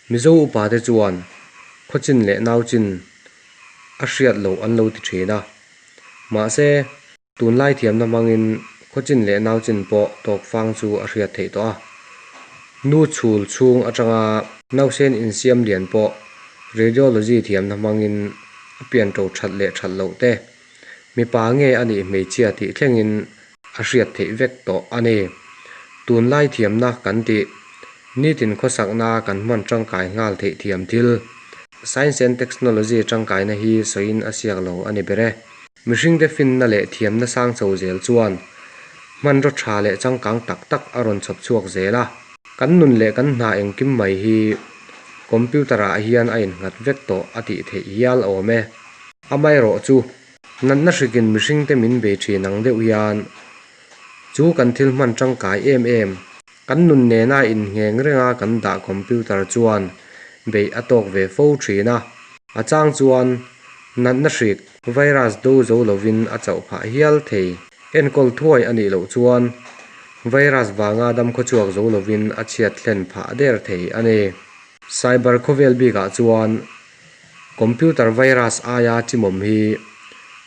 Mizo upate chuan khawchin leh nauchin a hriat loh an lo ti thin a. Mahse, tunlai thiamna hmangin khawchin leh nauchin pawh tawkfang chu a hriat theih tawh a. Nu chhul chhung atanga nausen insiam lian pawh radiology thiamna hmangin a pian to that leh that loh te, mipa nge a nih hmeichhia tih thlengin a hriat theih vek tawh a ni. Tunlai thiamna kan tih, nitin khawsakna kan hman tangkai nghal theih thiam thil, Science and Technology tangkaina hi sawiin a siak lo a ni ber e. Mihringte finna leh thiamna sang chho zel chuan hmanraw tha leh changkang tak tak a rawn chhawp chhuak zel a. Kan nun leh kan hna engkim mai hi computer ah hian a innghat vek tawh a tih theih hial awm e. Amaherawh chu natna hrikin mihringte min bei thin ang deuh hian chu kan thil hman tangkai em em, kan nun nena inngheng renga kan dah computer chuan beih a tawk ve fo thin a. A chang chuan natna hrik, virus do zo lovin a chauh phah hial thei. Enkawl thuai a nih loh chuan virus vanga damkhawchhuak zo lovin a chhiat hlen phah der thei a ni. Cyber khawvel bikah chuan Computer virus aia chimawm hi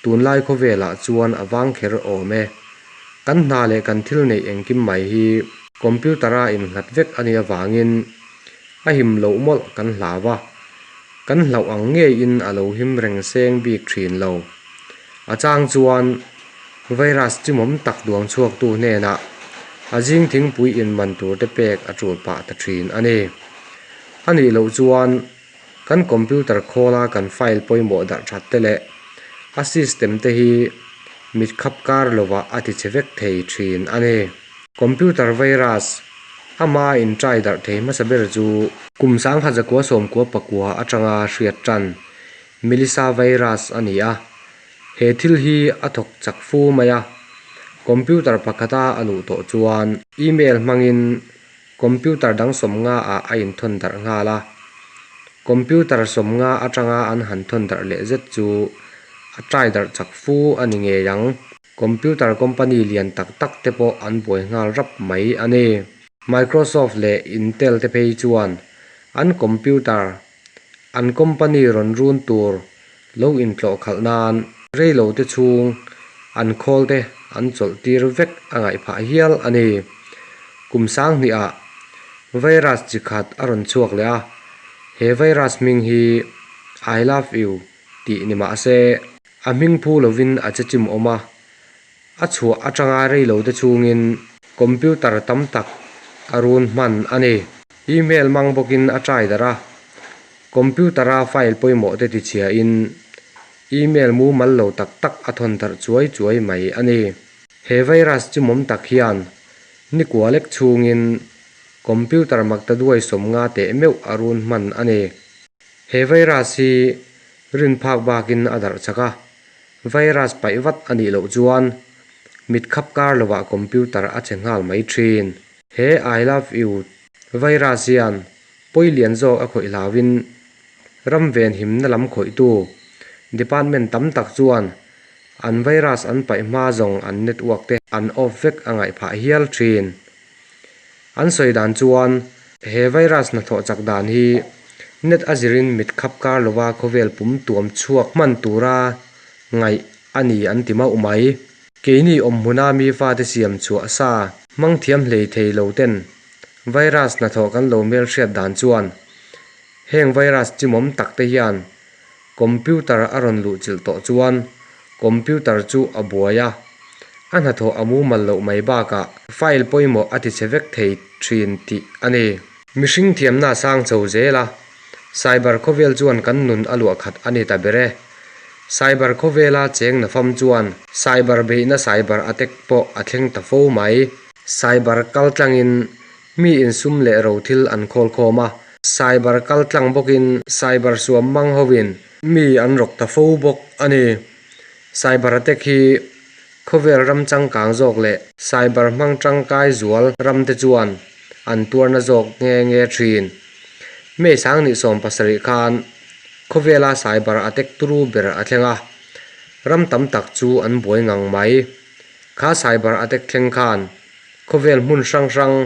tunlai khawvelah chuan a vang kher awm e. Kan hna leh kan thil neih engkim mai hi computer-a innghat vek a nih avangin a him loh mawlh kan hlau a, kan hlauh ang ngeiin a lo him reng seng bik thin lo. A chang chuan virus chimawm tak duang chhuaktu hnenah a zing thingpui inman turte pek a tul pah ta thin a ni. A nih loh chuan Kan computer khawla kan file pawimawh darh that te leh a system te hi mit khap kar lovah a ti che vek thei thin a ni. Computer virus ama intrai darh thei hmasa ber chu kum sangkhat zakua sawmkua pakua atanga hriat tan Melissa virus a ni a, he thil hi a thawk chak fu mai a, computer pakhata a luh tawh chuan email hmangin Computer dang sawmnga ah a inthawn darh nghal a, computer sawmnga atanga an han thawn darh leh zet chu a try darh chak fu a ni ngei ang. Computer company lian tak tak te pawh an buai nghal rap mai a ni. Microsoft leh Intel te phei chuan an computer an company rawn run tur lo intlawh khalh nan reilo te chhung an khawl te an chawlh tir vek a ngaih phah hial a ni. Kum sang hnihah virus chi khat a rawn chhuak leh a, he virus hming hi I love you tih ni mah se a hming phu lovin a che chim awm a, A chhuah atanga reilo te chhungin computer tam tak a run hman a ni. Email hmang bawkin a try darh a, computer-a file pawimawh te tichhiain email mumal lo tak tak a thawn darh chuai chuai mai a ni. He virus chimawm tak hian nikua lek chhungin computer maktaduai sawmnga teh meuh a run hman a ni. He virus hi rinphak bakin a darh chak a, Virus paih vat a nih loh chuan mit khap kar lovah computer a che nghal mai thin. He I love you virus hian pawi lian zawk a khawih hlauhin ram venhimna lam khawihtu department tam tak chuan an virus an paih hma zawng an network te an off vek a ngaih phah hial thin. An sawi dan chuan he virus hnathawh chak dan hi net a zirin mit khap kar lova khawvel pum tuam chhuak hman tura ngaih a ni an ti mauh mai. Keini awm hmuna mi fate siam chhuah sa hmang thiam hlei thei lo ten virus hnathawh kan lo hmelhriat dan chuan heng virus chimawm tak te hian Computer a rawn luh chilh tawh chuan computer chu a buai a, a hnathawh a mumal loh mai bakah file pawimawh a tichhe vek thei thin tih a ni. Mihring thiamna a sang chho zel a, cyber khawvel chuan kan nun a luah khat a ni ta ber e. Cyber khawvela cheng nafam chuan cyber beihna cyber attack pawh a thleng ta fo mai. Cyber kaltlangin mi insum leh ro thil an khawl khawm a, Cyber kal tlang bawkin cyber suam mang hovin mi an rawk ta fo bawk a ni. Cyber attack hi khawvel ram changkang zawk leh cyber hmang tangkai zual ram te chuan an tuarna zawk nge nge thin. May sangni 70 khan khawvela cyber attack turu ber a thleng a, ram tam tak chu an buai ngang mai. Kha cyber attack thleng khan khawvel hmun hrang hrang.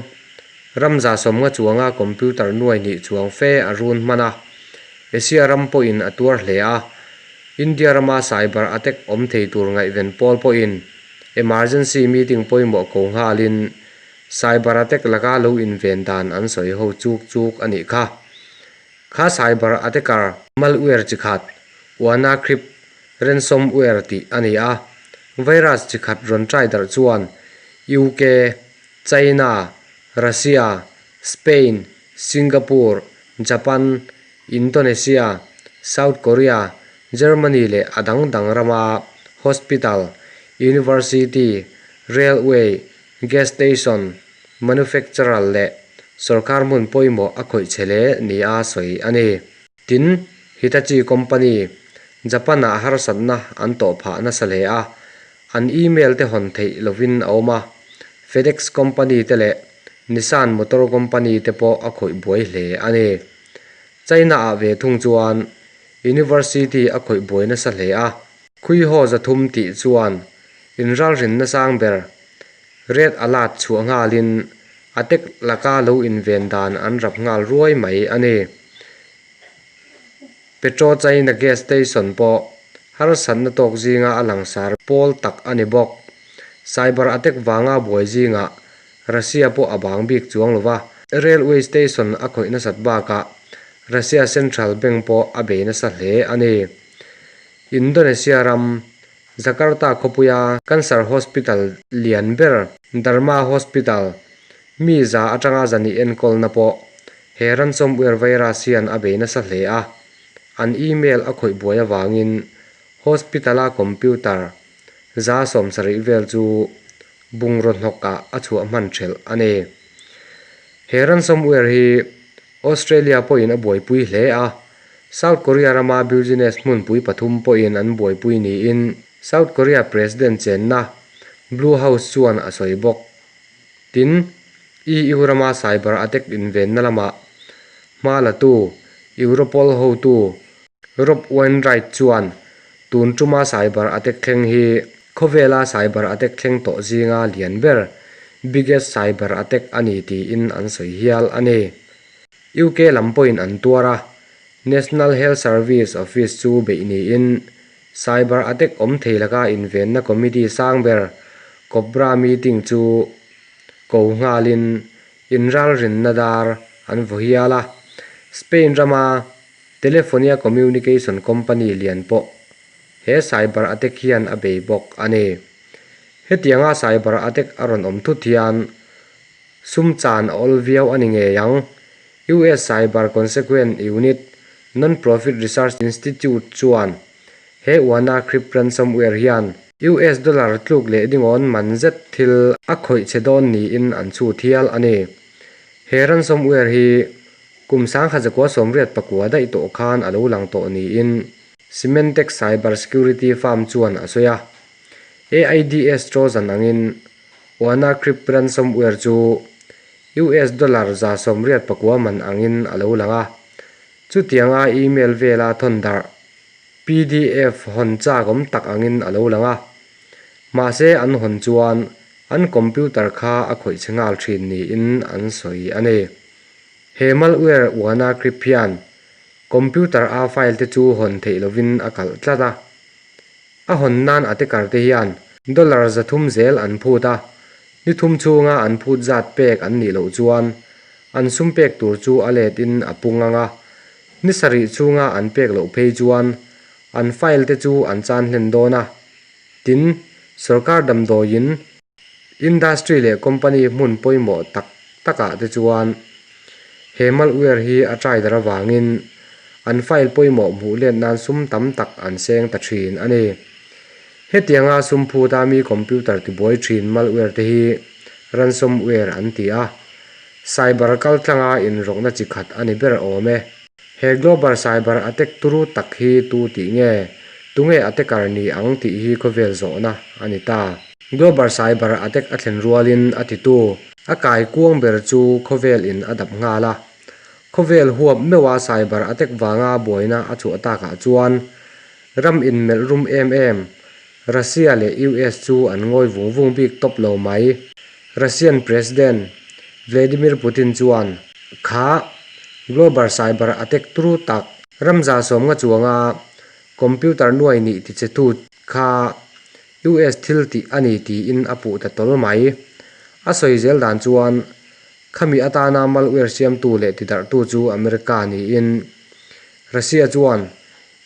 Ram 150 chuanga computer nuai hnih chuang fe a run hman a, Asia ram pawhin a tuar hle a. India rama cyber attack awm thei tur ngaihven pawl pawhin emergency meeting pawimawh ko nghalin cyber attack laka lo inven dan an sawi ho chuk chuk a nih kha. Kha cyber attacker malware chi khat, WannaCrypt ransomware tih a ni a, virus chi khat rawn try darh chuan UK, China, Russia, Spain, Singapore, Japan, Indonesia, South Korea, Germany leh a dang dang rama hospital, university, railway, gas station, manufacturer leh sorkar hmun pawimawh a khawih che hle nia sawi a ni. Tin, Hitachi company, Japan-ah harsatna an tawh phah nasa hle a, an email te hawn theih lovin a awm a, FedEx company te leh Nissan motor company te pawh a khawih buai hle a ni. China-ah ve thung chuan University a khawih buai nasa hle a, Khuihaw 300 tih chuan inralrinna sang ber Red Alert chhuah nghalin a tek laka lo inven dan an rap nghal ruai mai a ni. PetroChina gas station pawh harsatna tawk zinga a langsar pawl tak a ni bawk. Cyber attack vanga buai zingah Russia pawh a bang bik chuang lo va, railway station a khawih nasat bakah Russia Central Bank pawh a bei nasa hle a ni. Indonesia ram Jakarta khawpuia Cancer Hospital lian ber Dharma Hospital mi za atanga zani enkawlna pawh he ransomware virus hian a bei nasa hle a, an email a khawih buai avangin hospital-a computer 70% vel chu bungraw hnawkah a chhuah hman thelh a ni. He ransomware hi Australia pawhin a buaipui hle a, South Korea rama business hmunpui pathum pawhin an buaipui niin South Korea President chenna Blue House chuan a sawi bawk. Tin, EU rama cyber attack invenna lamah hma latu Europol hotu Rob Wainwright chuan tun tuma cyber attack thleng hi khawvela cyber attack thleng tawh zinga lian ber, biggest cyber attack a ni tiin an sawi hial a ni. UK lam pawhin an tuar a, National Health Service office chu beih niin cyber attack awm thei laka invenna committee sang ber Cobra meeting chu ko nghalin inralrinna dar an vaw hial a. Spain rama Telefonia Communication Company lian pawh he cyber attack hian a bei bawk a ni. Hetianga cyber attack a rawn awm thut hian sum chan a awl viau a ni ngei ang. US Cyber Consequence Unit, non-profit research institute chuan he WannaCrypt ransomware hian US dollar tluk leh dingawn man zet thil a khawih che dawn niin an chhut hial a ni. He ransomware hi Kum 1989 daih tawh khan a lo lang tawh niin Symantec Cyber Security firm chuan a sawi a. AIDS Trojan angin WannaCrypt ransomware chu US dollar 189 man angin a lo lang a. Chutianga email vela thawn darh PDF hawn chak awm tak angin a lo lang a. Mahse an hawn chuan an computer kha a khawih che nghal thin niin an sawi a ni. He malware WannaCrypt hian computer a file te chu hawn theih lovin a kalh tlat a. A hawn nan a te kar te hian dollar 300 zel an phut a, ni thum chhunga an phut zat pek an nih loh chuan an sum pek tur chu a let in a pung ang a, ni sarih chhunga an pek loh phei chuan an file te chu an chan hlen dawn a. Tin, sorkar damdawiin Industry leh company hmun pawimawh tak takah te chuan he malware hi a try dar avangin an file pawimawh hmuh let nan sum tam tak an seng ta thin a ni. Hetianga sum phuta mi computer tibuai thin malware te hi ransomware an ti a, cyber kaltlanga inrawkna chi khat a ni ber awm e. He global cyber attack turu tak hi tu tih nge? Tunge attacker ni ang tih hi khawvel zawhna a ni ta. Global cyber attack a thlen rualin a titu a kai kuang ber chu khawvel in a dap nghal a. Khawvel huap meuha cyber attack vanga buaina a chhuah takah chuan ram in melh rum em em Russia leh US chu an ngawi vung vung bik tawp lo mai. Russian President. Vladimir Putin chuan kha global cyber attack turu tak ram 150 chuanga computer nuai nih tichetu kha US thil tih a ni tiin a puh ta tawl mai. A sawi zel dan chuan khami atana malware siamtu leh tidarhtu chu America niin Russia chuan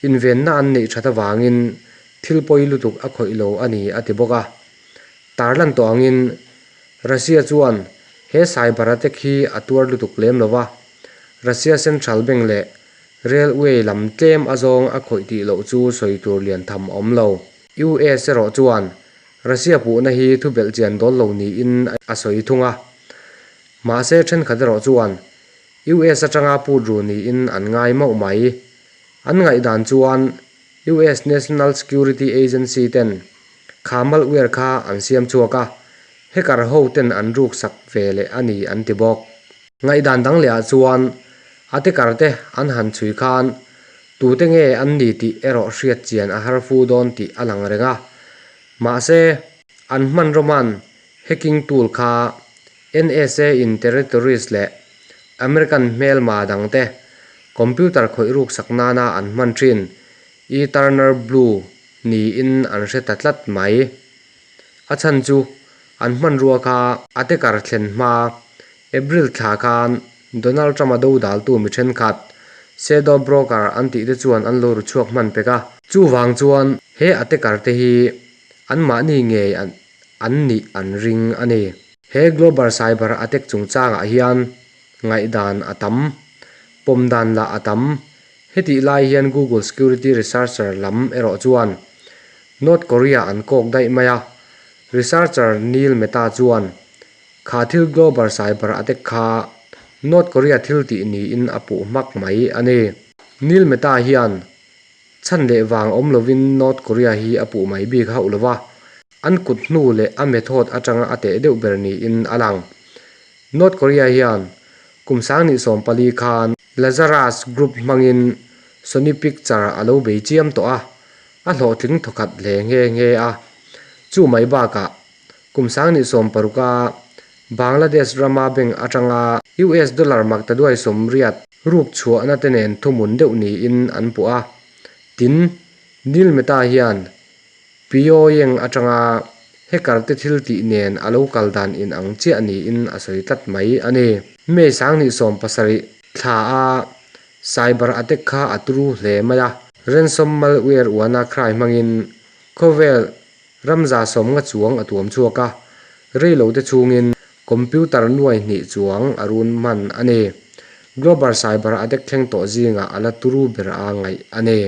invenna an neih that avangin thil pawi lutuk a khawih lo a ni a ti bawk a. Tarlan tawh angin Russia chuan he cyber attack hi a tuar lutuk lem lo va, Russia Central Bank leh Railway lam tlem a zawng a khawih tih loh chu sawi tur lian tham a awm lo. US erawh chuan Russia puhna hi thu belhchian dawl lo niin a sawi thung a. Mahse thenkhat erawh chuan US atanga put ru niin an ngai mauh mai. An ngaihdan chuan US National Security Agency ten kha malware kha an siam chhuak a, hacker ho ten an ruk sak ve leh a ni an ti bawk. Ngaihdan dang leh ah chuan a tikar te an han chhui khan tute nge an ni tih erawh hriat chian a har fu dawn tih a lang reng a. Mahse, an hmanraw hman hacking tool kha NSA in territories leh American hmelma dangte computer khawih ruk sak nana an hman thin Eternal Blue niin an hre ta tlat mai. A chhan chu an hmanrua kha a tekar thlen hma April thla khan Donald Trump-a dodaltu mi thenkhat Shadow Broker an tih te chuan an lo ru chhuak hman pek a. Chuvang chuan he a tekar te hi anmahni ngei an nih an ring a ni. He global cyber attack chungchangah hian ngaihdan a tam, pawm dan lah a tam. Hetih lai hian Google security researcher lam erawh chuan North Korea an kawk daih mai a. Researcher Neil Mehta chuan kha thil global cyber attack kha North Korea thil tih niin a puh hmak mai a ni. Neil Mehta hian Chhan leh vang awm lovin North Korea hi a puh mai bik hauh lova, an kut hnu leh a method atanga a teh deuh ber niin a lang. North Korea hian kum 2014 khan Lazarus Group hmangin Sony Picture a lo bei chiam tawh a, a hlawhtling thawkhat hle nghe nghe a. Chu mai bakah Kum 2016 a Bangladesh rama bank atanga US dollar maktaduai 80 ruk chhuahna te nen thuhmun deuh niin an puh a. Tin, Neil Mehta hian Pyongyang atanga hacker te thil tih nen a lo kal dan inang chiah niin a sawi tlat mai a ni. May 2017 thla a cyber attack kha a turu hle mai a. Ransom malware uana cry hmangin khawvel Ram 150 chuang a tuam chhuak a, rei lo te chhungin computer nuai hnih chuang a run hman a ni. Global cyber attack thleng tawh zingah a la turu ber a ngaih a ni.